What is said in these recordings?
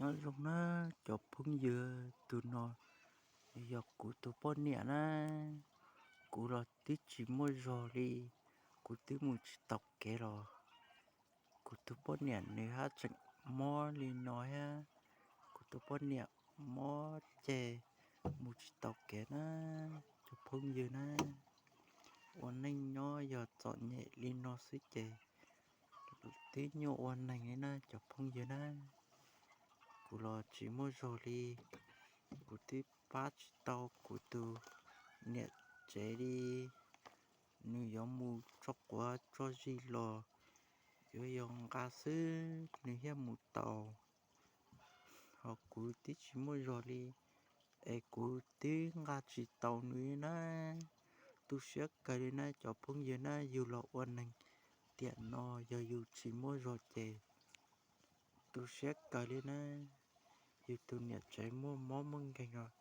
Nyob zoo na cov phooj ywg, tus no yog kuv tus poj niam na. Kuv los twb tsis muaj zog li, kuv twb mus tsis tau kev los kuv tus poj niam nws haj tseem mob li no thiab. Kuv tus poj niam mob ces mus tsis tau kev na cov phooj ywg na. Ua neej nyob yog txom nyem li no xwb ces twb nyuaj ua neeg li na cov phooj ywg na. Kuv los tsis muaj zog li, kuv twb pab tsis tau kuv tus niam tsev li. Nws yuav mus tso quav tso zis los yuav yog nqa xwb nws thiaj mus tau. Ho kuv twb tsis muaj zog li, es kuv twb nqa tsis tau nws li na. Tu siab kawg li na cov phooj ywg na, yus los ua neeg tiam no yog yus tsis muaj zog ces tu siab kawg li na. Yus tus niam tsev muaj mob muaj nkeeg os,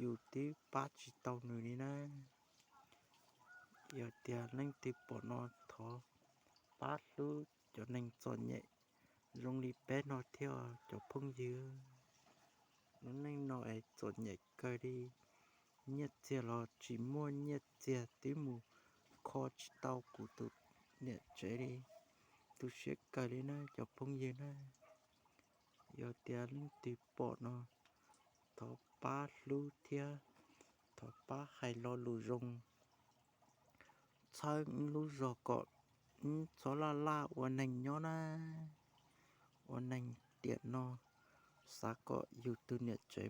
yus twb pab tsis tau nws li na. Yog tias leej twg pom no thov pab hlub cov neeg txom nyem zoo li peb no thiab cov phooj ywg. Lub neej no es txom nyem kawg li, nyiaj txiag los tsis muaj, nyiaj txiag twb mus kho tsis tau kuv tus niam tsev li. Tu siab kawg li na cov phooj ywg na. Yog tias leej twg pom no thov pab hlub thiab thov pab hais lo lus zoo, txhawb wb lub zog kom wb txhob laj laj ua neeg nyob na. Ua neeg tiam no xav kom yus tus niam tsev